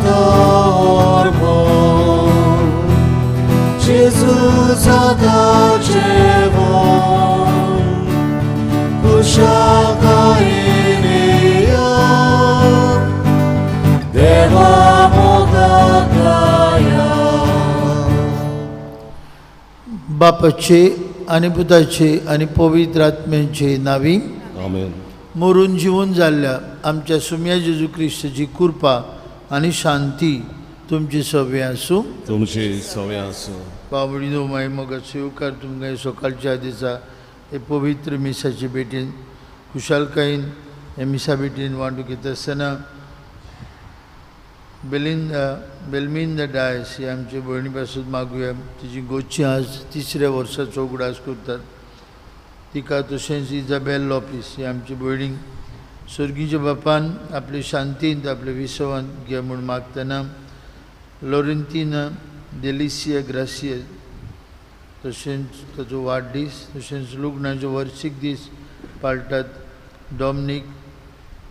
धर्म जेजू सदां जेवण खुशालकायेन येया देवा मोगाक लाया. बापाचे आनी पुताचे आनी पवित्र आत्म्याचे नावी आमेन. मरून जिवन जाल्ल्या आमच्या सुम्या जेजू क्रिस्ताची कृपा आनी शांती तुमची सगळी आसूं. तुमची सवय आसूं. बाबडीनो माय मोगा स्वीकार तुमकां सकाळच्या दिसा हे पवित्र मिसाचे भेटीन खुशालकायेन हे मिसा भेटीन वांटूंक येता आसतना बेलिंदा बेलमिंदा डायस ही आमचे भयणी पासून मागुया. तिची गोची आज तिसऱ्या वर्साचो उगडास करतात. तिका तशेंच इजाबेल लोपीस ही आमची भयणीक स्वर्गीच्या बापान आपले शांतींत आपले विसवांत घे म्हूण मागतना लोरेंतीना देलिसिया ग्रासिया तशेंच ताचो वाडदीस तशेंच लग्नाचो वर्सीक दीस पाळटात डॉमनीक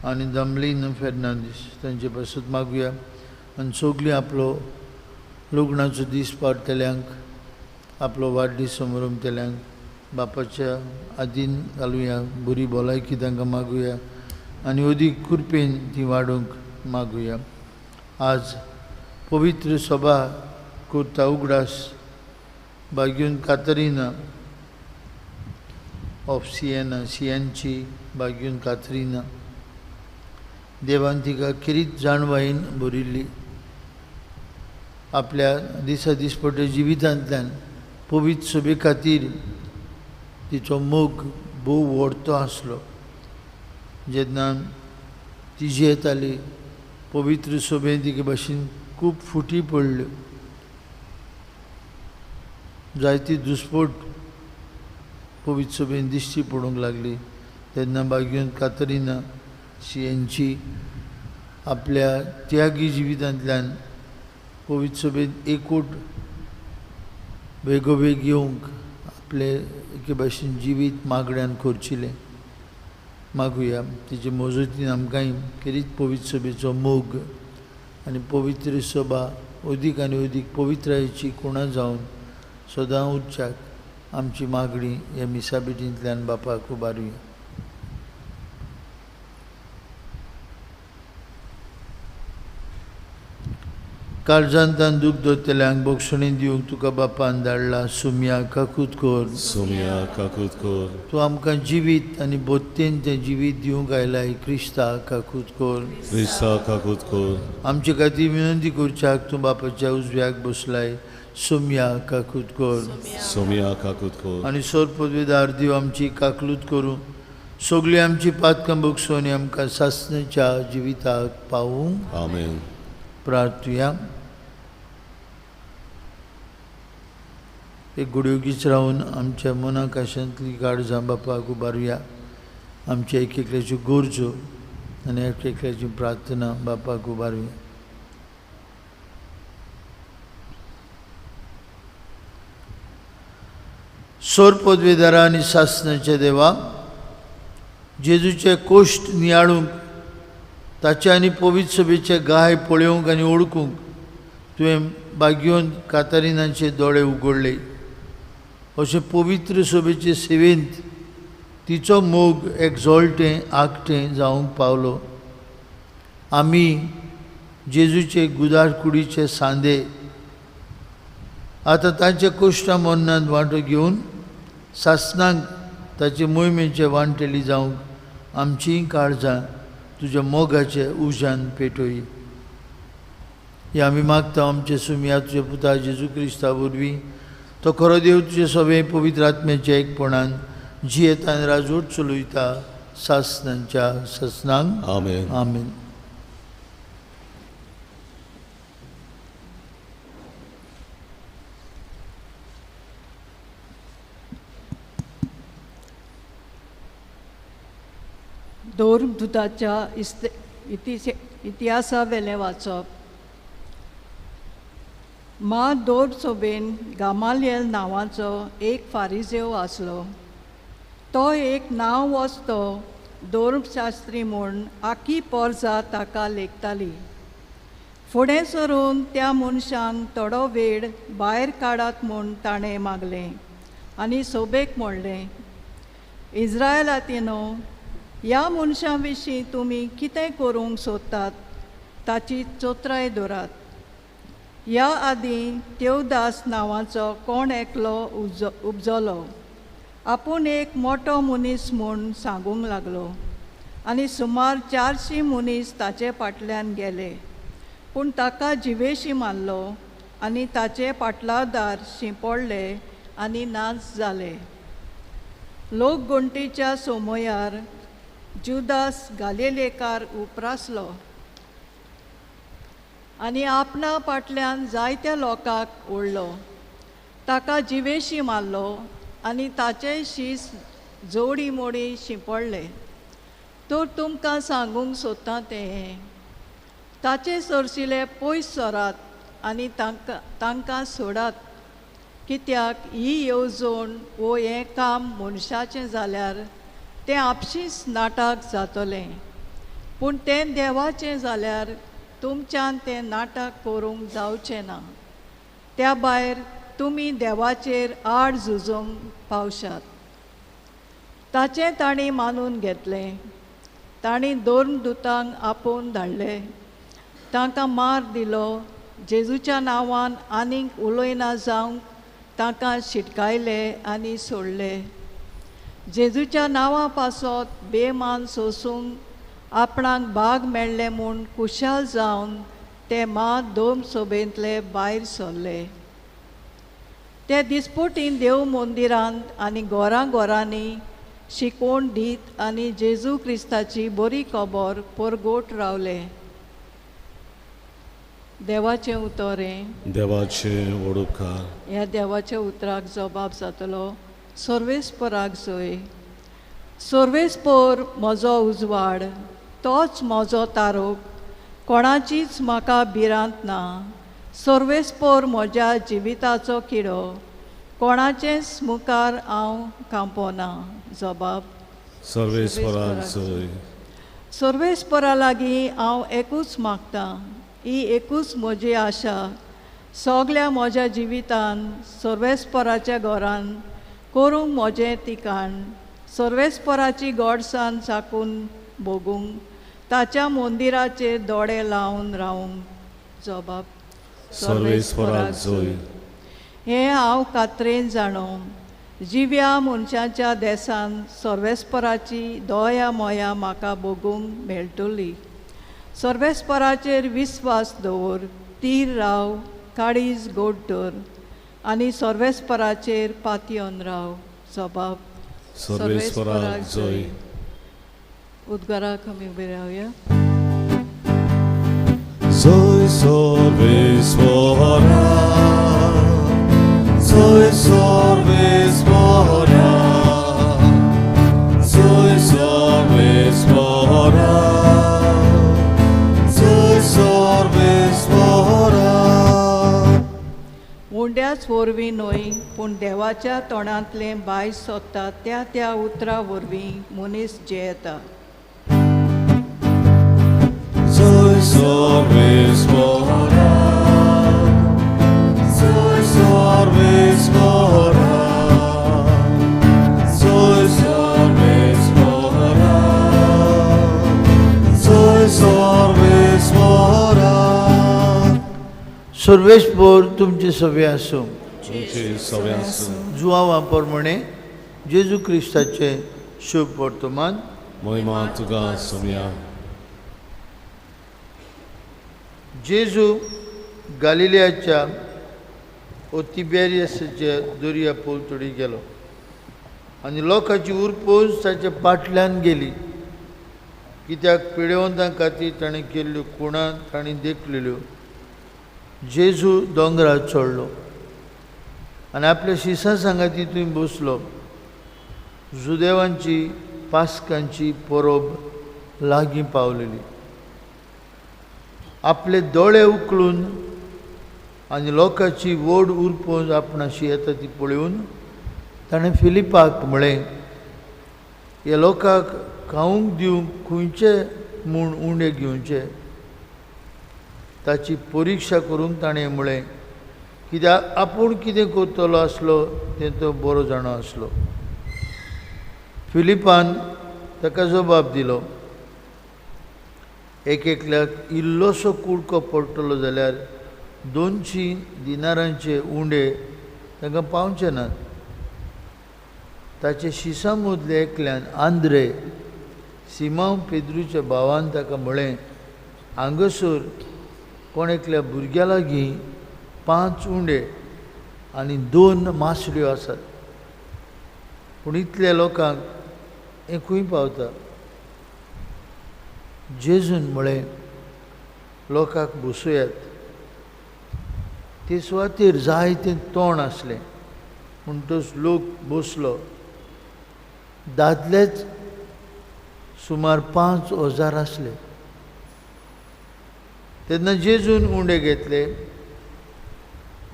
आनी दमलीन फेर्नांदीस तांचे पासत मागुया. आनी सगळीं आपलो लग्नाचो दीस पाळटल्यांक आपलो वाडदीस समरमतल्यांक बापाच्या आदीन घालुया. बरी भलायकी तांकां मागुया आनी अदीक कृपेन ती वाडोवंक मागुया. आज पवित्र सभा करता उगडास बागीन कातरिना ऑफ सियेना सियेनची बागीन कातरिना देवान तिका खेरीत जाणवायेन भरिल्ली. आपल्या दिसा दिसपट्ट्या जिवितांतल्यान पवित्र सभे खातीर तिचो मोग भोव व्हडतो आसलो. जेन्ना ती जियेताली पवित्र सभेन तिके भाशेन खूब फुटी पडल्यो, जायती दुस्पोट पवित्र सभेन दिश्टी पडूंक लागली. तेन्ना बागीन कातरिना सियेनची आपल्या त्यागी जिवितांतल्यान पवित्र सभेन एकूट बेगोबेग येवंक आपले एके भाशेन जिवीत मागण्यान करचिलें. मागुया तिचे मजतीन आमकांय खेरीत पवित्र सभेचो मोग आनी पवित्र सभा अदीक आनी अदीक पवित्रायेची कुणा जावन सदां उरच्याक आमची मागणी ह्या मिसाबेटींतल्यान बापाक उबारुया. काळजांतान दूख दवरतल्यांक बोगसणी दिवंक तुका बापान धाडला. सुम्या काकूत कर. सुम्या काकूत कर. तूं आमकां जिवीत आनी बोत्तेन तें जिवीत दिवंक आयलाय. क्रिस्ता काकूत कर. क्रिस्ता काकूत कर. आमचे खातीर विनंती करच्याक तूं बापाच्या उजव्याक बसलाय. सुम्या काकूत कर. सुम्या काकूत कर. आनी सोर पदवेदार दिव आमची काकलूत करूं. सगळीं आमची पातकां भोगसून आनी आमकां सासणाच्या जिविताक पावूं. आमेन. प्रार्थुया. एक गुडयोगीच रावन आमच्या मनाकाशांतली काळजां बापाक उबारुया. आमच्या एक एकल्याच्यो गरजो आनी एक एकल्याची प्रार्थना बापाक उबारुया. सोर पदवेदारा आनी सासणाच्या देवा, जेजूचे कोश्ट नियाळूंक ताचे आनी पवित्र सभेचे गाय पळोवंक आनी ओळखूंक तुवें बागयोन कातारिनाचे दोळे उगडले. अशें पवित्र सभेचे सेवेंत तिचो मोग एकजोळटें आगटें जावंक पावलो. आमी जेजूचे गुदार कुडीचे सांदे आतां तांच्या कोश्टा मरणांत वांटो घेवन सासणाक ताचे मोहिमेचे वांटेली जावंक आमचीं काळजां तुज्या मोगाचे उज्यान पेटोय. हे आमी मागता आमचे सुमया तुज्या पुता जेजू क्रिस्ता वरवीं. तो खरो देव तुजे सगळे पवित्र आत्म्याच्या एकपणान जियेता आनी राजवट चलयता सासणांच्या सासणांक. आमेन. आमेन. दोरदूताच्या इतिहासावेलें वाचप. मा दोर सोबेन गामालियल नांवाचो एक फारिजेव आसलो. तो एक नांव वचतो धर्मशास्त्री म्हूण आखी पोरजा ताका लेखताली. फुडें सरून त्या मनशांक थोडो वेळ भायर काडात म्हूण ताणें मागलें आनी सोबेक म्हणलें, इज्रायलातीनो, ह्या मनशां विशीं तुमी कितें करूंक सोदतात ताची चोत्राय दवरात. ह्या आदीं देवदास नांवाचो कोण एकलो उपजलो, आपूण एक मोटो मनीस म्हूण सांगूंक लागलो आनी सुमार 400 मनीस ताचे फाटल्यान गेले. पूण ताका जिवेशी मारलो आनी ताचे पाटलावदार शिंपडले आनी नाच जाले. लोकगणतीच्या सोमयार जुदास गालिलेकार उप्रासलो आनी आपणा फाटल्यान जायत्या लोकांक ओडलो. ताका जिवेशी मारलो आनी ताचे शीस जोडी मोडी शिंपडले. तर तुमकां सांगूंक सोदता तें हें, ताचे सरशिले पयस सरात आनी तांकां सोडात, कित्याक ही येवजण वो हें काम मनशाचें जाल्यार तें आपशींच नाटक जातलें, पूण तें देवाचें जाल्यार तुमच्यान तें नाटक करूंक जावचें ना. त्या भायर तुमी देवाचेर आड झुजूंक पावशात. ताचें तांणी मानून घेतलें. तांणी दोन दुतांक आपोवन धाडले, तांकां मार दिलो, जेजूच्या नांवान आनीक उलयना जावंक तांकां शिटकायले आनी सोडले. जेजूच्या नांवा पासत बेमान सोसूंक आपणाक भाग मेळ्ळें म्हूण खुशाल जावन ते मात दोन सोबेंतले भायर सरले. ते दिसपोटीन देव मंदिरांत आनी घरां घरांनी शिकवण दीत आनी जेजू क्रिस्ताची बरी खबर परगोट रावले. देवाचें उतर हें, देवाचें व्हड उपकार. ह्या देवाच्या उतराक जबाब जातलो सर्वेस्पराक जोय. सर्वेस्पर म्हजो उजवाड, तोच म्हजो तारोक, कोणाचीच म्हाका भिरांत ना. सर्वेस्पर म्हज्या जिविताचो किडो, कोणाचेच मुखार हांव कांपना. जबाब सर्वेस्पराक जोय. सर्वेस्परा लागीं हांव एकूच मागतां, ही एकूच म्हजी आशा. सगल्या म्हज्या जिवितान सर्वेस्पराच्या घरान करूंक म्हजें ठिकाण, सर्वेस्पराची गोडसान चाकून भोगूंक, ताच्या मंदिराचेर दोळे लावन रावूंक. जबाब सर्वेस्पराक जोय. हें हांव कात्रेन जाणो, जिव्या मनशाच्या देसान सर्वेस्पराची दया मोया म्हाका भोगूंक मेळटली. सर्वेस्पराचेर विस्वास दवर, तीर राव, काळीज गोड दवर आनी सर्वेस्पराचेर पातयेवन राव. जबाब सर्वेस्पराक जोय. उद्गाराक आमी उबे रावया. जोय सर्वेस्परा, जोय सर्वेस्परा, जोय सर्वेस्परा, जोय सर्वेस्परा. उंड्याच वरवीं न्हय, पूण देवाच्या तोंडांतलें बाय सोदता त्या त्या उतरा वरवीं मनीस जियेता. जोय सर्वेस्परा, जोय सर्वेस्परा, जोय सर्वेस्परा, जोय सर्वेस्परा. सर्वेस्पर तुमचे सवे आसूं. तुमचे सवे आसूं. जुआवा प्रमाणे जेजू क्रिस्ताचें शुभ वर्तमान. महिमा तुका सोम्या. जेजू गालिलियाच्या तिबेरियसाच्या दर्या पलतडी गेलो आनी लोकांची उरपोज ताच्या फाटल्यान गेली, कित्याक पिडेवंतां खातीर ताणें केल्ल्यो खुणा ताणें देखलेल्यो. जेजू दोंगरार चडलो आनी आपल्या शिसां सांगाती थंय बसलो. जुदेवांची पास्कांची परब लागीं पावलेली. आपले दोळे उखलून आनी लोकांची व्हड उरपोज आपणाशी येता ती पळोवन ताणें फिलिपाक म्हळें, ह्या लोकांक खावंक दिवंक खंयचे म्हूण उंडे घेवचे? ताची परिक्षा करूंक ताणें म्हळें, कित्याक आपूण कितें करतलो आसलो तें तो बरो जाणो आसलो. फिलिपान ताका जबाब दिलो, एक एकल्याक इल्लोसो कुडको पडटलो जाल्यार 200 दिनारांचे उंडे तांकां पावचे नात. ताचे शिसां मदले एकल्यान आंद्रे सिमांव पेद्रूच्या भावान ताका म्हळें, हांगासर कोण एकल्या भुरग्या लागीं 5 उंडे आनी 2 मासड्यो आसात, पूण इतल्या लोकांक हें खंय पावता? जेजून म्हळें, लोकांक बसयात. ते सुवातेर जायतें तोंड आसलें म्हणटच लोक बसलो. दादलेच सुमार 5000 आसले. तेन्ना जेजून उंडे घेतले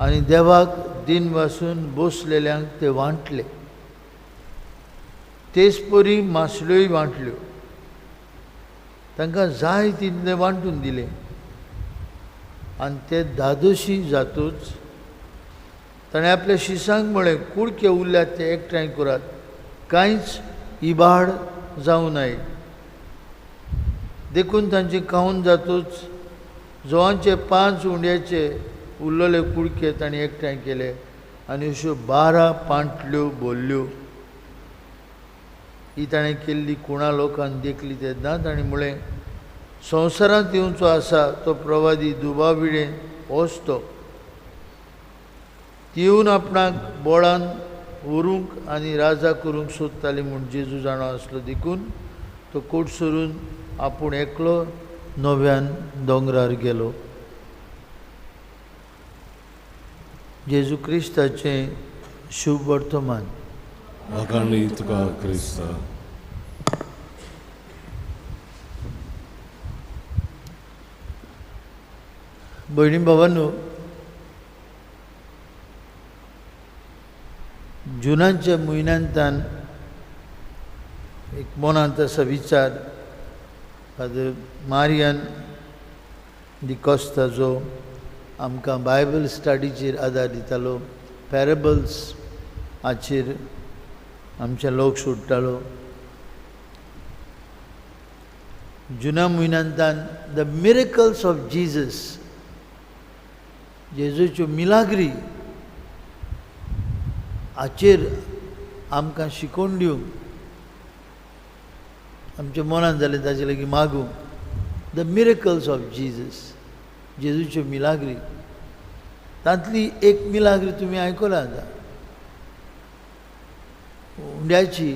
आनी देवाक दिन वासून बसलेल्यांक ते वांटले. तेच परी मासल्योय वांटल्यो. तांकां जाय तितलें वांटून दिलें. आनी ते धादोशी जातूच ताणें आपल्या शिसांक म्हळें, कुडके उरल्यात ते एकठांय करात, कांयच इबाड जावं नये. देखून तांचें खावन जातूच जवांचे 5 उंड्याचे उरलेले कुडके ताणें एकठांय केले आनी अश्यो 12 पांटल्यो भरल्यो. ही ताणें केल्ली कुणा लोकान देखली तेन्ना ताणें म्हळें, संवसारांत येवचो आसा तो प्रवादी दुबाविणें होच तो. ती येवन आपणाक बोळान व्हरूंक आनी राजा करूंक सोदताली म्हूण जेजू जाणो आसलो, देखून तो कोट सरून आपूण एकलो नव्यान दोंगरार गेलो. जेजू क्रिस्ताचें शुभ वर्तमान. वाखाणली तुका क्रिस्ता. भयणी भावांनो, जुनाच्या म्हयन्यांतान एक मनांत असो विचार फादर मारियन डिकोस्ता जो आमकां बायबल स्टडीचेर आदार दितालो, पॅरेबल्स हाचेर आमचे लोक सोडटालो. जुना म्हयन्यांतान the miracles of Jesus, जेजूच्यो Milagre हाचेर आमकां शिकोवन दिवंक आमच्या मनान जालें ताचे लागीं मागूंक. The miracles of Jesus, जेजूच्यो Milagre, तांतली एक मिलाग्री तुमी आयकला आतां, उंड्याची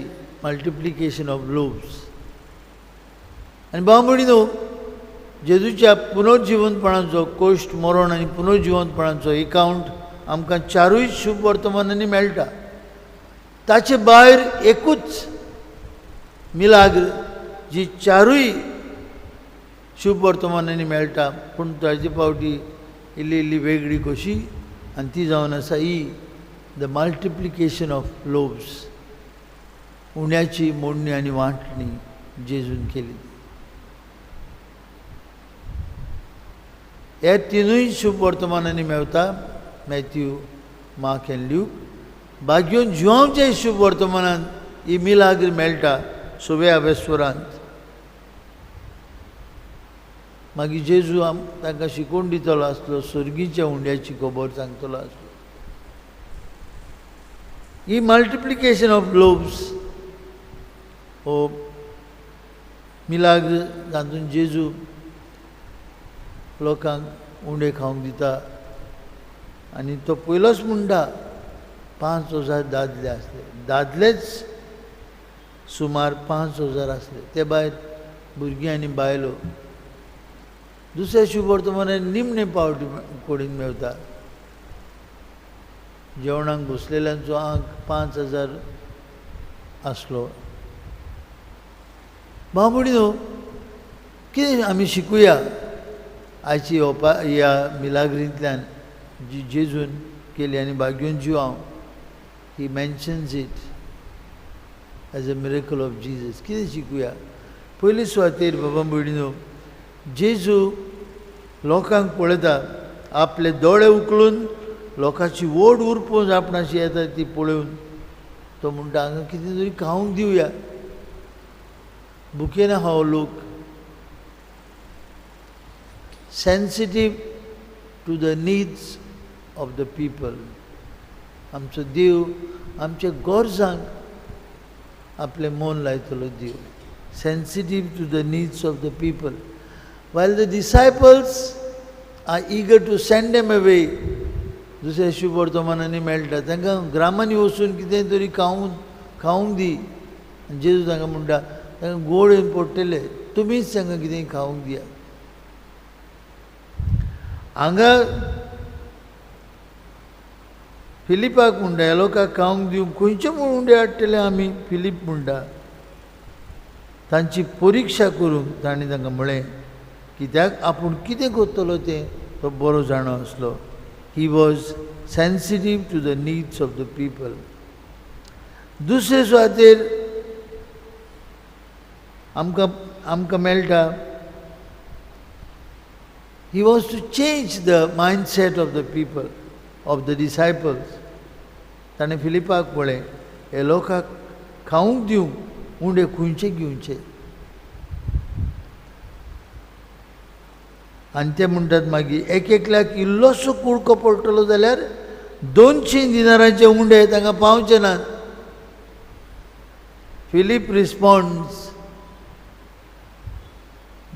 मल्टिप्लिकेशन ऑफ लोव्स. आनी भाव भयणीनो, जेजूच्या पुनर्जिवंतपणाचो कोश्ट, मरण आनी पुनर्जिवंतपणाचो एकाउंट आमकां 4 शुभ वर्तमानांनी मेळटा. ताचे भायर एकूच मिलाग्र जी 4 शुभ वर्तमानांनी मेळटा, पूण ताचे फावटी इल्ली इल्ली वेगळी कशी, आनी ती जावन आसा ही the multiplication of loaves, उण्याची मोडणी आनी वांटणी जेजून केली. हे 3 शुभ वर्तमानांनी मेळटा, मॅथ्यू, मार्क आनी ल्यूक. बागयोन जुवांवच्या शुभ वर्तमानान ही मिलाग्र मेळटा सोव्या वेस्वरांत. मागीर जेजू तांकां शिकोवन दितलो आसलो, सर्गीच्या उंड्याची खबर सांगतलो आसलो. ही मल्टिप्लिकेशन ऑफ लोव्स हो मिलाग्र तातूंत जेजू लोकांक उंडे खावंक दिता आनी तो पयलोच म्हणटा 5000 दादले आसले, दादलेच सुमार 5000 आसले, ते भायर भुरगीं आनी बायलो. दुसऱ्या शुभ वर्तमानान निमणे पावटी कोडीन मेवता, जेवणाक बसलेल्यांचो आंक 5000 आसलो. भाव भयणीनो, कितें आमी शिकुया आयची ह्या मिलाग्रींतल्यान जी जेजून केली आनी भाग्योन जिवांव. He mentions it as a miracle of Jesus. कितें शिकुया? पयली सुवातेर बाबा भयणीनो, जेजू लोकांक पळयता, आपले दोळे उखलून लोकांची व्हड उरपून आपणाशी येता ती पळोवन तो म्हणटा हांगा कितें तरी खावंक दिवया, भुकेन आहा हो लोक. Sensitive to the needs of the people. आमचो देव आमच्या गरजांक आपलें मन लायतलो देव. Sensitive to the needs of the people. While the disciples are eager to send them away, दुसऱ्या शुभवर्तमानांनी मेळटा तांकां ग्रामांनी वचून कितें तरी खावंक दी. आनी जेजू तांकां म्हणटा तांकां गोड येवन पडटले, तुमीच तांकां कितें खावंक दियात. हांगा फिलिपाक म्हणटा ह्या लोकांक खावंक दिवंक खंयचे म्हूण उंडे हाडटले आमी. फिलीप म्हणटा तांची परिक्षा करूंक ताणें तांकां म्हळें, कित्याक आपूण कितें करतलो तें तो बरो जाणो आसलो. He was sensitive to the needs of the people. दुसरे सुवातेर आमकां मेळटा he was to change the mindset of the people, of the disciples. ताणें फिलिपाक पळय हे लोकांक खावंक दिवंक उंडे खंयचे घेवचे. आनी ते म्हणटात मागीर एक एकल्याक इल्लोसो कुडको पडटलो जाल्यार 200 दिनारांचे उंडे तांकां पावचे नात. फिलीप रिस्पॉन्स,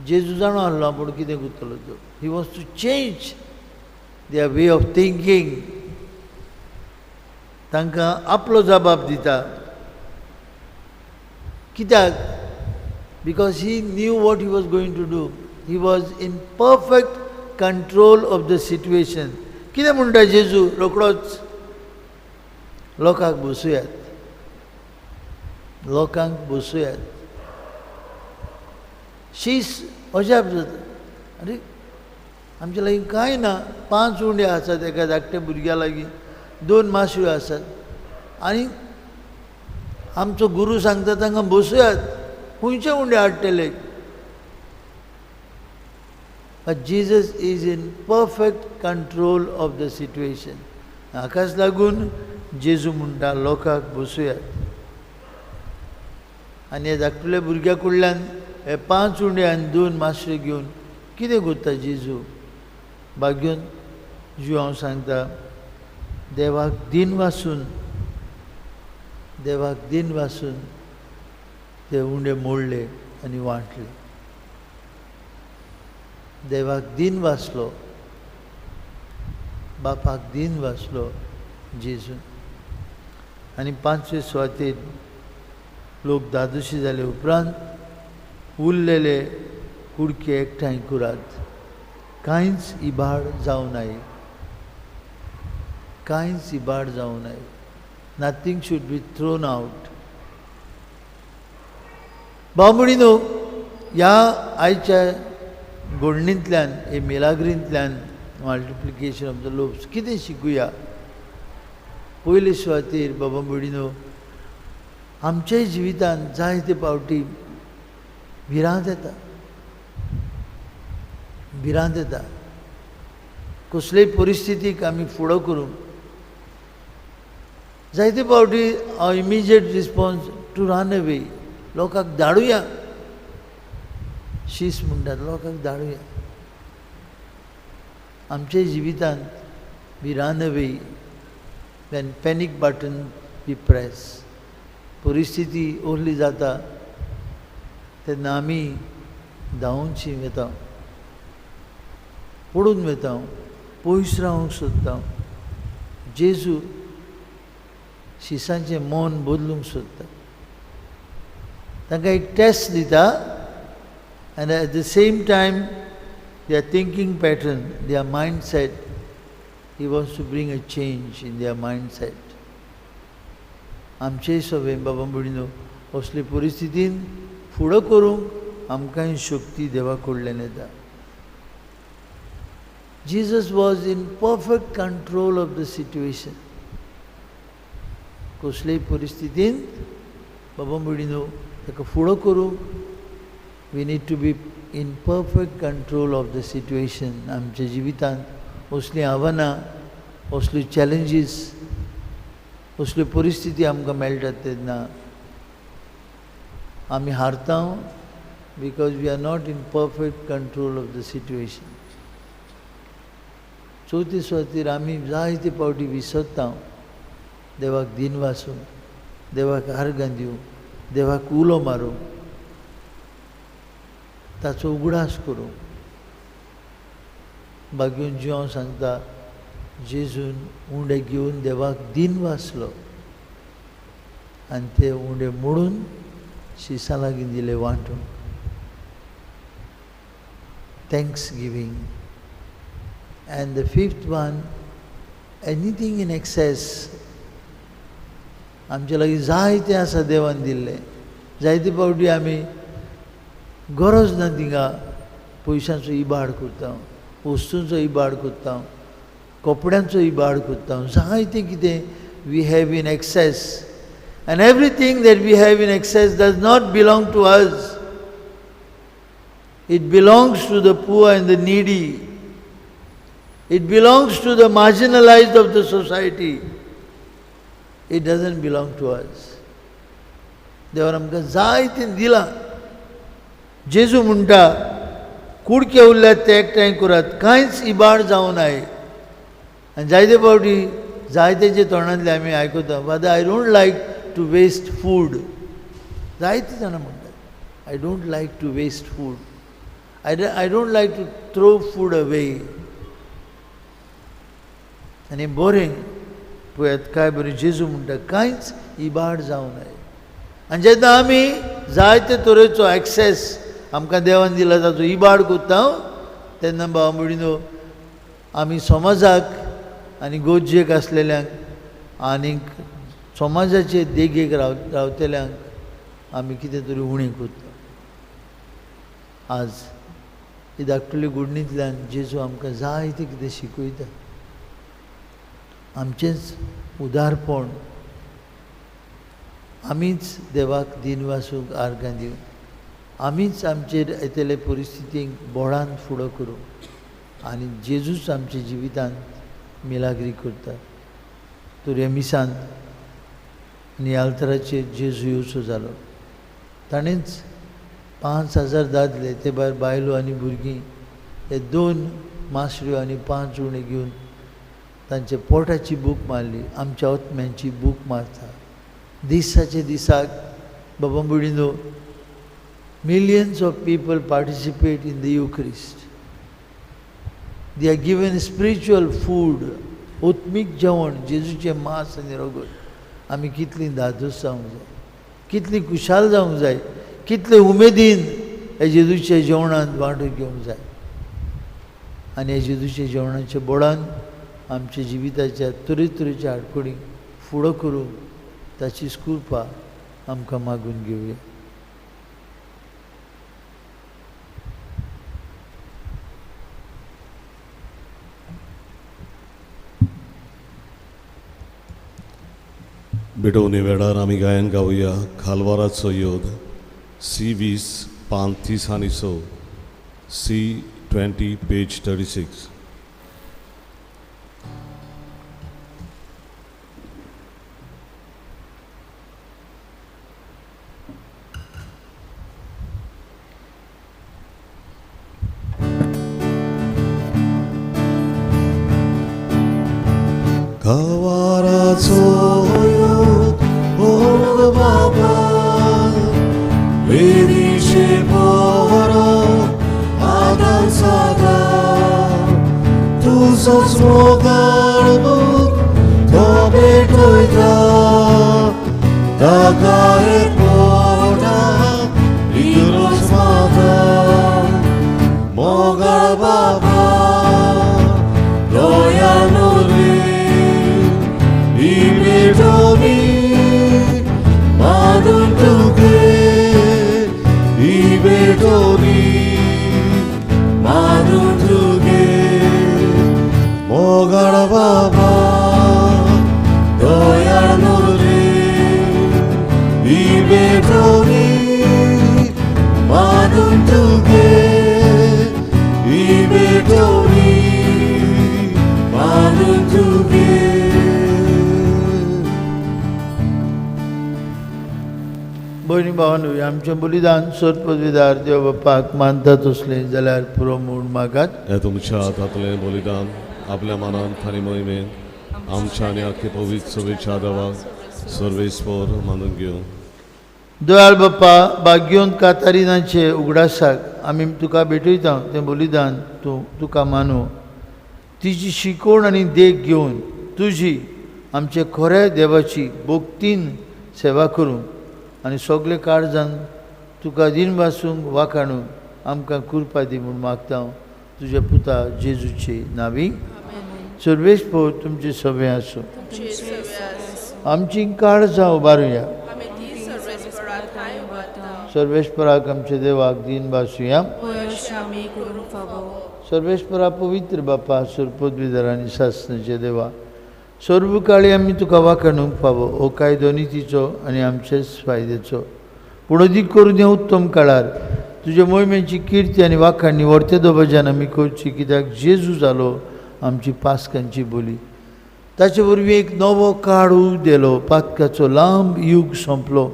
जेजू जाणो आसलो आपूण कितें करतलो तो. He was to change their way of thinking. तांकां आपलो जबाब दिता. कित्याक? Because he knew what he was going to do. He was in perfect control of the situation. कितें म्हणटा जेजू? रोकडोच लोकांक बसुयात, लोकांक बसुयात. शीस अजाप जाता, आरे आमच्या लागीं कांय ना, 5 उंडे आसात एका धाकट्या भुरग्या लागीं, 2 मासळ्यो आसात आनी आमचो गुरू सांगता तांकां बसुयात, खंयचे उंडे हाडटले? But Jesus is in perfect control of the situation. हाकाच लागून जेजू म्हणटा लोकांक बसुयात. आनी ह्या धाकटुल्या भुरग्या कडल्यान हे 5 उंडे आनी 2 मासळ्यो घेवन कितें करता जेजू? भाग्योन जीव हांव सांगता, देवाक दिन वासून, देवाक दिन वासून ते उंडे मोडले आनी वांटले. देवाक दिन वाचलो, बापाक दिन वाचलो जेजून. आनी 5वे सुवातेर लोक धादोशी जाले उपरांत उरलेले कुडके एकठांय करात, कांयच इबाड जावं नये, कांयच इबाड जावं नये. Nothing should be thrown out. भाव भयणीनो, ह्या आयच्या घडणींतल्यान, हे मिलाग्रींतल्यान, मल्टिप्लिकेशन ऑफ the lobes कितें शिकुया? पयले सुवातेर बाबा भयणीनो, आमच्याय जिवितांत जायते फावटी भिरांत येता, भिरांत येता. कसलेय परिस्थितीक आमी फुडो करूंक जायते फावटी हांव immediate response to run away. लोकांक धाडुया, शीस म्हणटात, लोकांक धाडुया. आमच्या जिवितांत we run away when panic button we press. परिस्थिती ओरली जाता तेन्ना आमी धांवूनशी वता, पडून वता, पयस रावंक सोदता. जेजू शिसांचें मन बदलूंक सोदता. तांकां एक टेस्ट दिता and at the same time their thinking pattern, their mindset, he wants to bring a change in their mindset. आमचेय सगळे बाबा भयणीनो असले परिस्थितीन फुडो करूंक आमकांय शक्ती देवा कडल्यान येता. Jesus was in perfect control of the situation. कसलेय परिस्थितीन बाबा भयणीनो ताका फुडो करूंक we need to be in perfect control of the situation. आमच्या जिवितांत असलीं आव्हानां, असल्यो चॅलेंजीस, असल्यो परिस्थिती आमकां मेळटात तेन्ना आमी हारता, because we are not in perfect control of the situation. चवथी सुवातीर आमी जायते फावटी विसरता देवाक दिनवासूं, देवाक आर्गां दिवं, देवाक उलो मारूं, ताचो उगडास करूं. बागेवन जी हांव सांगता, जेजून उंडे घेवन देवाक दिनवासलो आनी ते उंडे मोडून शिसां लागीं दिले वांटून. Thanksgiving. And the fifth one, anything in excess. आमचे लागीं जायतें आसा देवान दिल्लें. जायते फावटी आमी गरज ना थिंगा पयशांचो इबाड करता, वस्तूंचो इबाड करता, कपड्यांचो इबाड करता, जायतें कितें we have in excess. And everything that we have in excess does not belong to us. It belongs to the poor and the needy. It belongs to the marginalized of the society. It doesn't belong to us. देवान आमकां जायतें दिलां. जेजू म्हणटा, कुडके उरल्यात ते एकठांय करात, कांयच इबाड जावं नाय. आनी जायते फावटी जायतेचे तोंडांतले आमी आयकता, father I don't like to waste food. जायते जाणां म्हणटात, I don't like to waste food, I don't like to throw food away. आनी बरें पळयात काय बरें जेजू म्हणटा, कांयच इबाड जावं नये. आनी जेन्ना आमी जायते तरेचो एक्सेस आमकां देवान दिला ताचो इबाड करता तेन्ना भाव भयणीनो आमी समाजाक आनी गरजेक आसलेल्यांक आनीक समाजाचे देगेक रावतल्यांक आमी कितें तरी उणें करता. आज ही धाकटुली गुडणींतल्यान जेजू आमकां जायतें कितें शिकयता. आमचेंच उदारपण, आमीच देवाक दिनवासूंक आर्गां दिवं, आमीच आमचेर येतले परिस्थितीक बोळान फुडो करूं आनी जेजूच आमच्या जिवितांत मिलाग्री करता. तर ह्या मिसांत आनी आल्तराचेर जेजू येवचो जालो. ताणेंच 5,000 दादले, ते भायर बायलो आनी भुरगीं, हे 2 मासऱ्यो आनी 5 उणे घेवन तांच्या पोटाची भूक मारली. आमच्या आत्म्यांची भूक मारता दिसाचे दिसाक. बाबा भयणीनो, millions of people participate in the Eucharist. They are given spiritual food, आत्मीक जेवण, जेजूचें मांस आनी रगत. आमी कितलीं धादोस जावंक जाय, कितली खुशाल जावंक जाय, कितले उमेदीन ह्या जेजूच्या जेवणांत वांटो घेवंक जाय. आनी ह्या जेजूच्या जेवणाच्या बोडान आमच्या जिविताच्या तरेतरेच्या आडखळींक फुडो करूंक ताची कृपा आमकां मागून घेवया. भेटवणे वेळार आमी गायन गावया खालवाराचो योद सी 20 पान 30 आनी 100, सी 20 पेज 36. खालवाराचो योद ओड बाबा वेदीचे पोरा आदान सादा तुजोच मोगाळ भूक तो भेटयता ताका एक पोटा इरोज माता मोगाळ बाबा दयाळू रे भेटोनी मागून तुगे भेटोनी मागून तुगे मोगाळ बाबा दयाळू रे भेटोनी मागून तुगे. तुगे. भयणी भावानू, आमचें बलिदान सोद पदवीदार देव बाप्पाक मानता तसलें जाल्यार पुरो म्हूण मागात. हे तुमच्या हातांतलें बलिदान आपल्या मनान आनी मोहिमेन आमच्या आनी आख्खे पवित्र सभेच्या देवाक सर्वेस्पर मानून घेवं. दयाळ बाप्पा, भाग्योन कातारिनाचे उगडासाक आमी तुका भेटयता तें बलिदान तूं तुका मानू. तिची शिकवण आनी देख घेवन तुजी आमचे खऱ्या देवाची भक्तीन सेवा करूंक आनी सगळे काळजान तुका दिनवासूंक वाखाणूंक आमकां कृपा दी म्हूण मागता हांव तुज्या पुता जेजूचे नांवी. सर्वेस्पर तुमचे सगळें आसूं. आमची काळजां उबारुया. सर्वेस्पराक आमच्या देवाक दीन भासुया. सर्वेस्परा पवित्र बापा, सरपदवीधर आनी सासणाचे देवा, सर्व काळी आमी तुका वाखाणूंक फावो हो कायदो नितीचो आनी आमचेच फायद्याचो. पूण अदीक करून ह्या उत्तम काळार तुज्या मोहिमेची किर्ती आनी वाखाणणी व्हरते दोबाज्यान आमी करची, कित्याक जेजू जालो आमची पास्कांची बोली. ताचे वरवीं एक नवो काळ उदेलो, पातकाचो लांब यूग सोंपलो,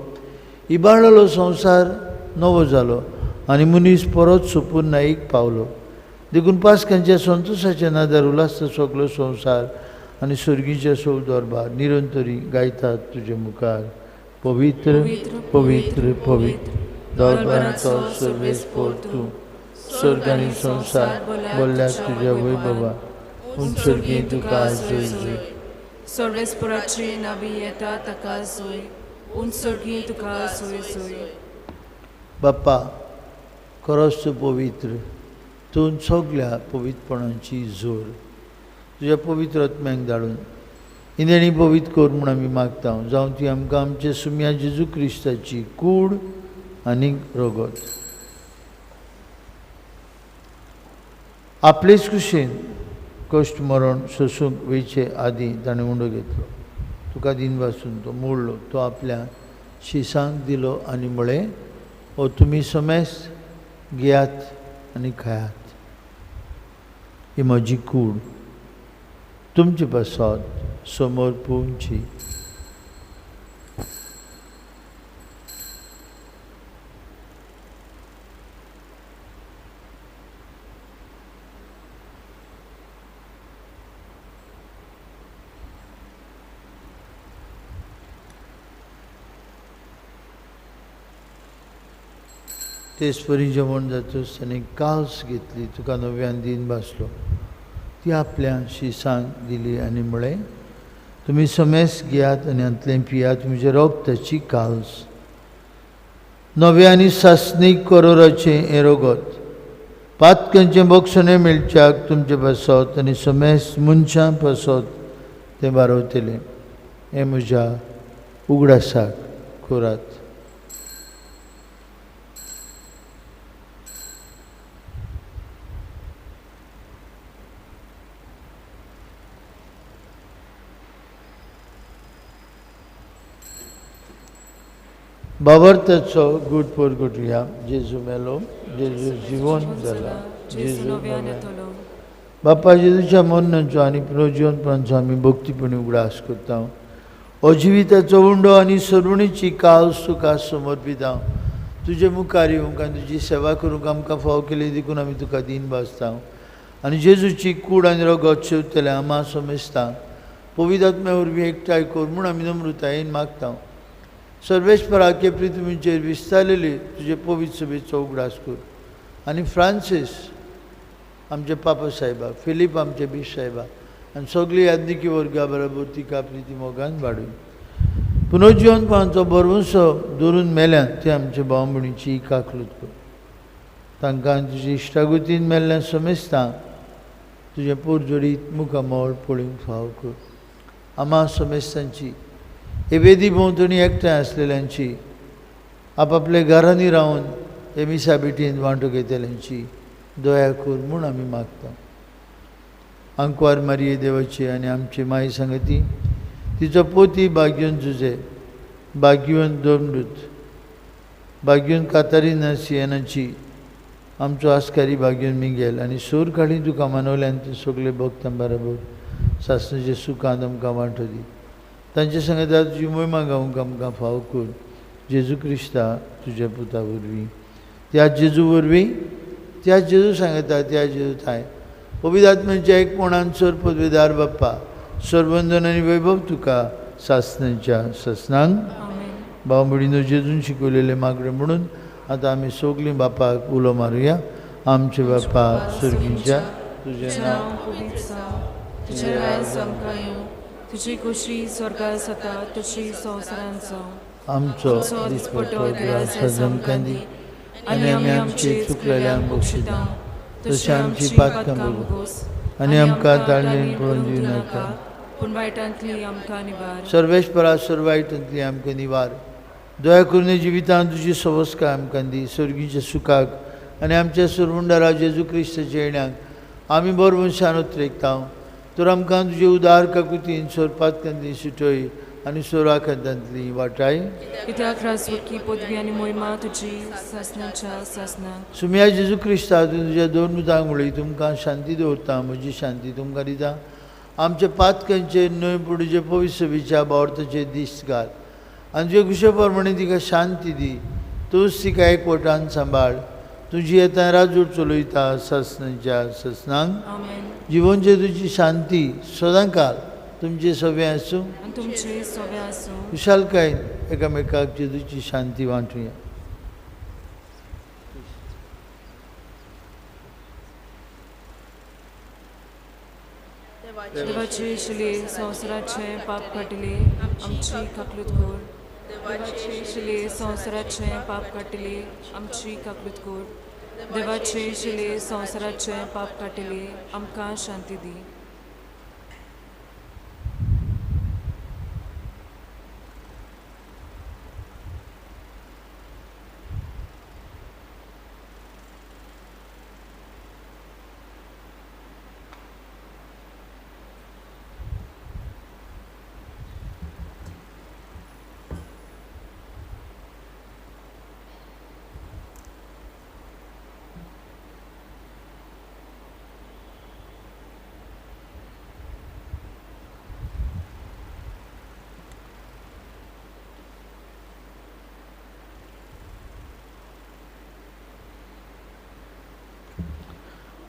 इबाडलेलो संवसार नवो जालो आनी मनीस परत सोपून नाईक पावलो. देखून पास्कांच्या संतोशाच्या नादार उल्हासता सगलो संवसार आनी सर्गीचे सौ दरबार निरंतरी गायतात तुजे मुखार. पवित्र पवित्र पवित्र दरबाराचो सर्वेस्पर तूं, स्वर्ग आनी संवसार बोल्ल्या तुज्या वैभवा. उंच तुका जय जय. सर्वेस्पराची नवी येता ताका जोय, उंच तुका जोय जोय. बाप्पा, खरोच तूं पवित्र, तूं सगल्या पवित्रपणाची जोर. तुज्या पवित्र आत्म्याक धाडून इंदेणी पवित्र कर म्हूण आमी मागता, जावं ती आमकां आमचे सुम्या जेजू क्रिस्ताची कूड आनी रगत. आपलेच कुशीन कश्ट मरण सोसूंक वयचे आदीं ताणें उंडो घेतलो, तुका दिनवासून तो मोडलो, तो आपल्या शिसांक दिलो आनी म्हळें, हो तुमी समेस घेयात आनी खायात, ही म्हजी कूड तुमचे पासत समर्पूंची. तेच परी जेवण जातच ताणें काल्स घेतली, तुका नव्यान दीन भासलो, ती आपल्या शिसांक दिली आनी म्हळें, तुमी समेस घेयात आनी हांतलें पियात, म्हजें रगताची काल्स, नव्या आनी सासणीक करोराचें हें रगत, पातकांचें बक्षणें मेळच्याक तुमचे पासत आनी समेस मनशां पासत तें बारवतलें. हें म्हज्या उगडासाक करात. बाबरताचो गूट परगटुया. जेजू मेलो, जेजू जिवन जाला, जेजू नव्यान येतलो. बापा, जेजूच्या मरणाचो आनी पुनर्जिवनपणाचो आमी भक्तीपणी उगडास करता. हो जिविताचो उंडो आनी सरुणीची काल्स तुका समर्पिता. तुजे मुखार येवंक आनी तुजी सेवा करूंक आमकां फावो केली देखून आमी तुका दीन भासता. आनी जेजूची कूड आनी रगत शेवतले आमा समेस्ता पवित्र आत्म्या वरवीं एकठांय कर म्हूण आमी नम्रतायेन मागता. सर्वेस्पराके पृथ्वीचेर विस्तारलेली तुजे पवित्र सभेचो उगडास कर आनी फ्रांसीस आमचे पापा साहेबा, फिलीप आमचे बीश साहेबा आनी सगळी याज्ञिकी वर्गा बरोबर तिका प्रिती मोगान वाडून पुनर्जिवनपणाचो भरवंसो दवरून मेल्यान ते आमचे भाव भयणीची काकलूत कर. तांकां तुजी इश्टागतीन मेल्ल्यान समेस्तां तुजें पोरजोडीत मुखामळ पळोवंक फाव कर. आमा समेस्तांची हे वेदी भोंवतणी एकठांय आसलेल्यांची, आपापल्या घरांनी रावन हे मिसा भेटीन वांटो घेतल्यांची दया कर म्हूण आमी मागता. आंकवार मारये देवाची आनी आमची माई सांगती, तिचो पोती भाग्योन जुजे, भाग्योन दोमडूत, भाग्योन कातारीना सियेनाची, आमचो आस्कारी भाग्योन मिगेल आनी सूर काडी तुका मानवल्यान ते सगळे भक्तां बरोबर सासणाचे सुखान आमकां वांटो दी. तांचे सांगता तुजी मोहिमा गावंक आमकां फाव कर जेजू क्रिस्ता तुज्या पुता वरवीं. त्या जेजू वरवीं, त्या जेजू सांगता, त्या जेजू थांय पवित्र आत्म्याच्या एकपणान सर पदवेदार बाप्पा सरबंधन आनी वैभव तुका सासणाच्या सासणांक. भाव भयणीनो, जेजून शिकवलेले मागणें म्हणून आतां आमी सगलीं बापाक उलो मारुया. आमचे बापा सुर्गीच्या, तुजें नांव पवित्र जावं, तुजें राज आमकां येवं, तुजी खोशी स्वर्गार जाता तशी संवसारांत जावं. आमचो दिसपट्टो ग्रास आमकां दी आनी आमी आमचे चुकलेल्यांक बक्षिता तशें आमची पातकां भोगोस आनी आमकां ताळमेळ पळोवन दिवं नाका, पूण वायटांतली आमकां निवार. सर्वेस्परा सर्व वायटांतली आमकां निवार. दया करून जिवितांत तुजी सवस्काय आमकां दी. सर्गीच्या सुखाक आनी आमच्या सुरवुंडारा जेजू क्रिस्ताच्या येण्याक आमी बरो मनशान उतरेकता. तर आमकां तुजे उदार काकुतीन सोरपातकांतली सुटय आनी सोराखातांतली वाटाय. कित्याक राजवटकी पदवी आनी मोहिमा तुजी सासणाच्या सासणाक. सुम्या जेजू क्रिस्ता, तूं तुज्या दोन मुतांक उलय, तुमकां शांती दवरता, म्हजी शांती तुमकां दिता. आमच्या पातकांचेर न्हय पूण तुजे पवित्र सभेच्या बावडताचेर दीस घाल आनी तुजे खुशे प्रमाणे तिका शांती दी. तूंच तिका एकवटान सांबाळ. तुजी येता राजूट चलयता सासणाच्या सासणांक. जिवनचे तुजी शांती सदांकाल तुमचे सगळें आसूं, तुमचे सगळें आसूं. खुशालकायेन एकामेकाक जेजूची शांती वांटुया. देवाचे शिले संवसाराचें पाप काडटले आमची काकलूत कर. देवाचे शिले संवसाराचें पाप काडटले आमची काकलूत कर. देवाचे शिले संवसाराचें पाप काडटले आमकां शांती दी.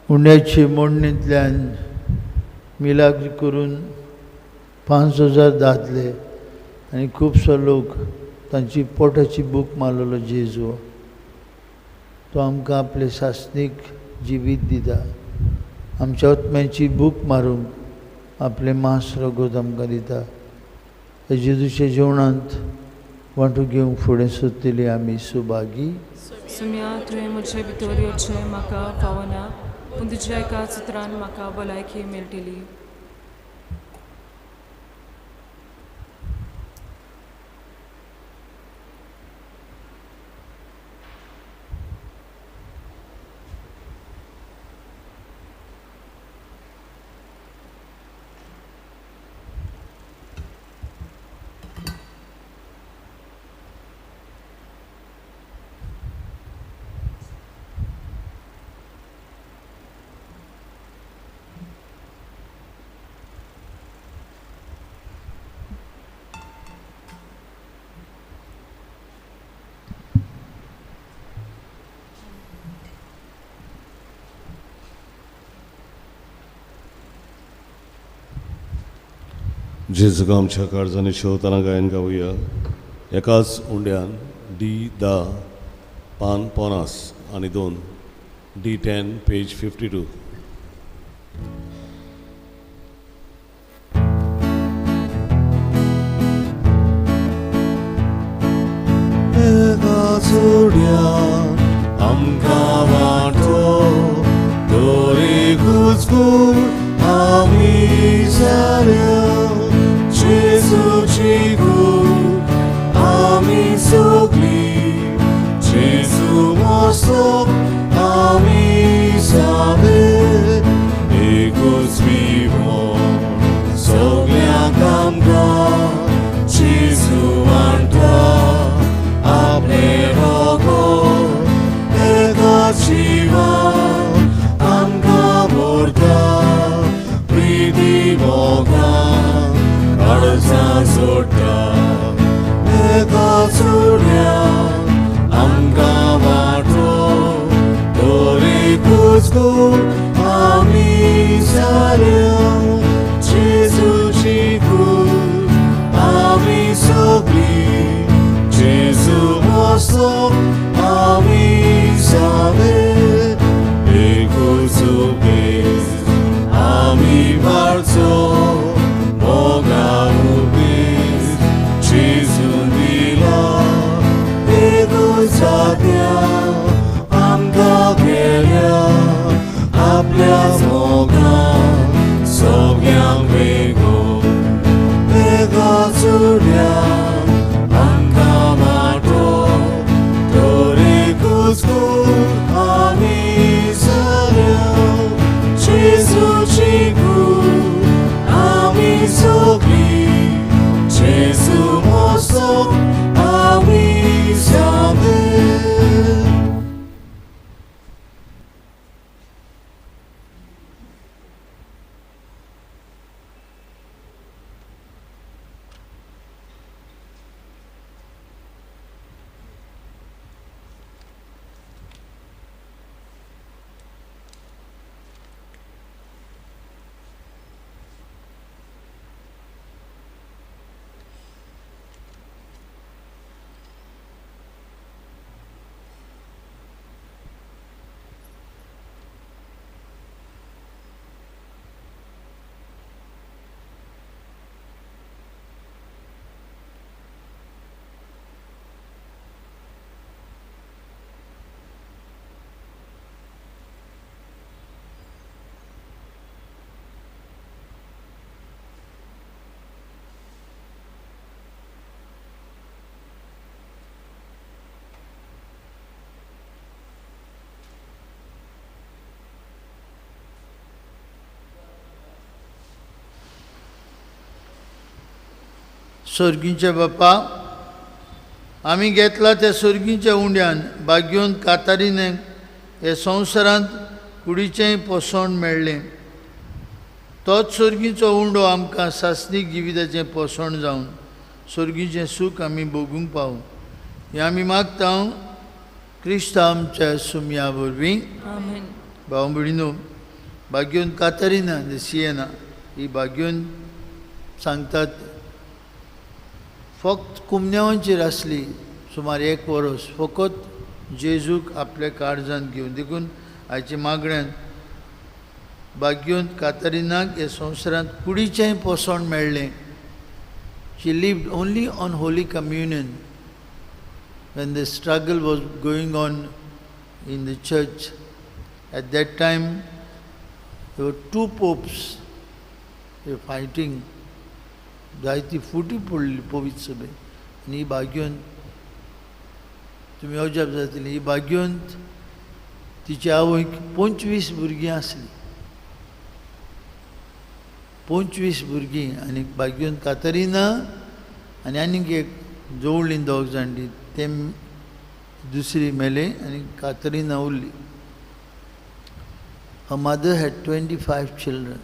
उंड्याचे मोडणींतल्यान मिलाग्र करून 5000 दादले आनी खुबसो लोक तांची पोटाची भूक मारलेलो जेजू तो आमकां आपलें सासणीक जिवीत दिता. आमच्या आत्म्याची भूक मारूंक आपलें मांस रगत आमकां दिता. ह्या जेजूच्या जेवणांत वांटू घेवंक फुडें सोदतली आमी सुभागी. सुम्या, तुवें म्हजे भितर येवचें म्हाका फावना, पूण तुज्या एका चित्रान म्हाका भलायकी मेळटली. जेजूक आमच्या काळजांनी शेवताना गायन गावया. एकाच उंड्यान डी 10 पान 50 आनी 2, डी 10 पेज 52. एकाच उंड्यान आमकां वांटो तर एकूच कूड आमी जाल्या. जेजूची कूड आमी सगळी, जेजू मस्तो आमी जाले. एकूच विवण सगळ्यांक आमकां जेजू वांटा आपलें रगत एकाच जिवान आमकां भरता. जोडटा एकाच उड्यान आमकां वांटो तर एकूच कूड आमी जाल्या जेजूची कूड आमी सगळीं जेजू मोसो आमी जाले एकूच उपेस आमी मारचो मोगा उपेस जेजून दिला एकूच जाग्या आमकां केल्या आपल्या मोगान सगळ्यांक वेगो एकाच उड्यान आमकां वांटो तर एकूच कूड आमी जाल्या जेजूची कूड आमी सगळीं जेजू मोसो आमी जाले. सोर्गींचे बापा, आमी घेतला त्या सोर्गींच्या उंड्यान बागयोन कातारीने हे संवसारांत कुडीचेंय पोसवण मेळ्ळें. तोच सोर्गीचो उंडो आमकां सासणीक जिविताचें पोसवण जावन सोर्गीचें सूख आमी भोगूंक पावूं हें आमी मागता क्रिस्तांव आमच्या सुमया वरवीं. आमेन. भाव भयणीनो, बागयोन कातारीना सियेना ही बागयोन सांगतात फक्त कुमन्यांवाचेर आसली सुमार एक वरोस फकत जेजूक आपल्या काळजांत घेवन. देखून आयच्या मागण्यान बागयोन कातारिनाक ह्या संवसारांत कुडीचेंय पोसवण मेळ्ळें. She lived only on holy communion when the struggle was going on in the church. At that time there were two popes, they were fighting. जायती फुटी पडली पवित्र सभेन आनी ही बागयोन तुमी अजाप जातली, ही बागयोन तिची आवयक 25 भुरगीं आसलीं, 25 भुरगीं. आनी बागयोन कातरिना आनी आनीक एक जवळीं दोग जाण ते दुसरी मेले आनी कातरिना उरली. Her mother had 25 children,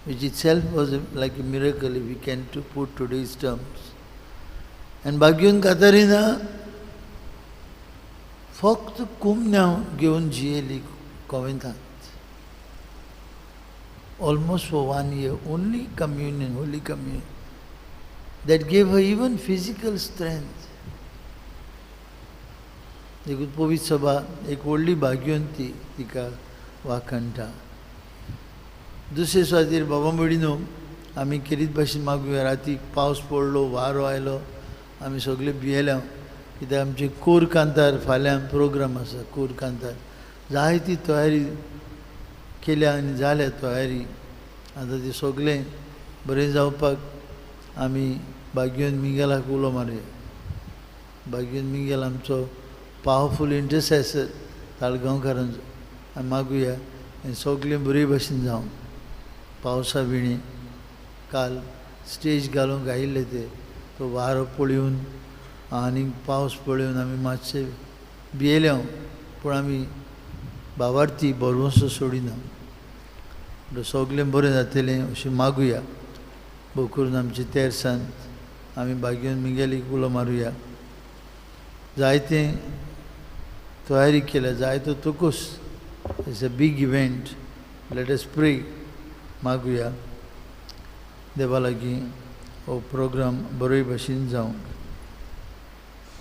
which itself was like a miracle if we can to put today's terms. And Bagyon Katarina फक्त कुमन्यांव घेवन जियेली कॉवेंतांत. Almost for 1 year, only communion, holy communion. That gave her even physical strength. देखून पवित्र सभा एक व्हडली भाग्योन ती तिका वाखणटा. दुसरे सुवातेर बाबा भयणीनो आमी केरीत भाशेन मागुया. राती पावस पडलो, वारो आयलो, आमी सगळे भियेल्या कित्याक आमचे कोर कांतार फाल्यां प्रोग्राम आसा. कोर कांतार जायती तयारी केल्या आनी जाल्या तयारी. आतां तें सगळें बरें जावपाक आमी बागयोन मिंगेलाक उलो मारुया. बागयोन मिंगेल आमचो पावरफूल इंटरसेसर ताळगांवकारांचो. आमी मागुया हें सगळें बरे भशेन जावं. पावसा विणे काल स्टेज घालूंक आयिल्ले ते तो वारो पळोवन आनी पावस पळोवन आमी मातशे भियेले, पूण आमी बाबार्थी भरवंसो सोडिना. सगळें बरें जातलें अशें मागुया. भोव करून आमचे तेरसांत आमी बागेवन मिगेलीक उलो मारुया. जायतें तयारी केल्या, जायतो तुकूस. It's a big event. Let us pray. मागुया देवा लागीं हो प्रोग्राम बरोय भशेन जावंक.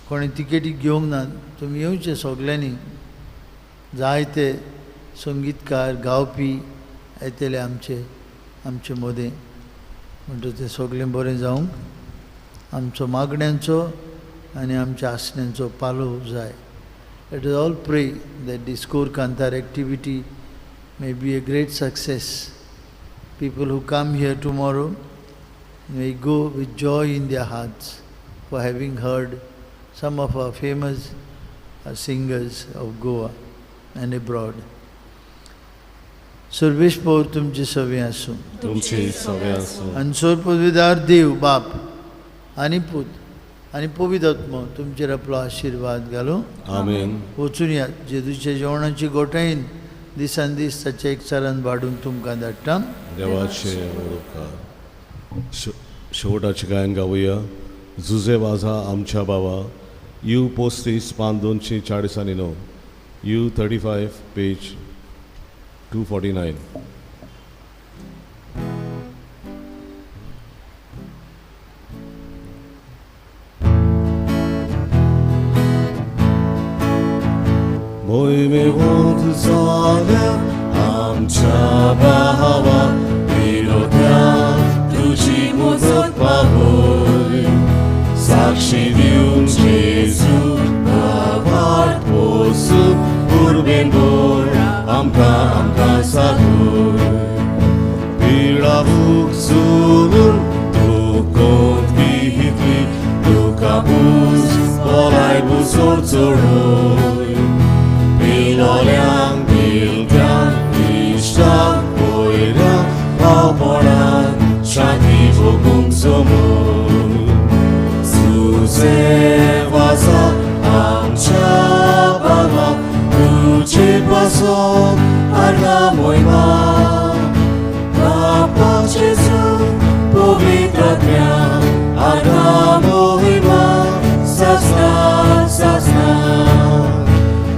कोणी तिकेटी घेवंक ना तुमी येवचे सगल्यांनी. जायते संगीतकार गावपी येतले आमचे आमचे मदें, म्हणटच तें सगळें बरें जावंक आमचो मागण्यांचो आनी आमच्या आसण्यांचो पालोव जाय. Let us all pray that this Kor Kantar activity may be a great success. People who come here tomorrow may go with joy in their hearts for having heard some of our famous singers of Goa and abroad. Sarvesh पौर तुमचे सवे आसूं, तुमचे सवे आसूं. आनी सोर पदवीदार देव बाप आनी पूत आनी पवित्र आत्मो तुमचेर आपलो आशिर्वाद घालूं. आमेन. वचून यात जेजूच्या जेवणाची गोठायेन दिसान दीस ताच्या एकचारान वाडून तुमकां धाडटा. देवाचे उपकार. शेवटाचें गायन गावया. जुजे वाजा आमच्या बाबा, you 35 पान 249, you 35 page 249. मोहिमेवंत जाल्या आमच्या भावा, विरोध्या तुजी मुजत पावय. साक्षी दिवन जेजू वाट पोसू, उर्बेन भर आमकां आमकां सागय. पिळावूक चलून दुखोत घेतली, तुका बूज बोलाय बुजोड चडय. पिलोल्यांक भिलत्यांक इश्टांक वयल्यांक भावपणान शांती भोगूंक जमय. सुजे वाजा आमच्या बाबा, तुजे पासत आर्गां मोहिमा. बापा जेजू पवित्र आत्म्या आर्गां मोहिमा सासना सासना.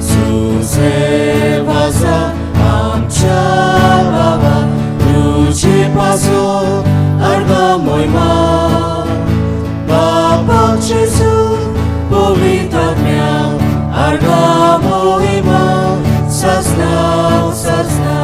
सुजे वाजा आमच्या बाबा, तुजे पासत आर्गां मोहिमा. बापा जेजू पवित्र आत्म्या आर्गां मोहिमा सासना सासना.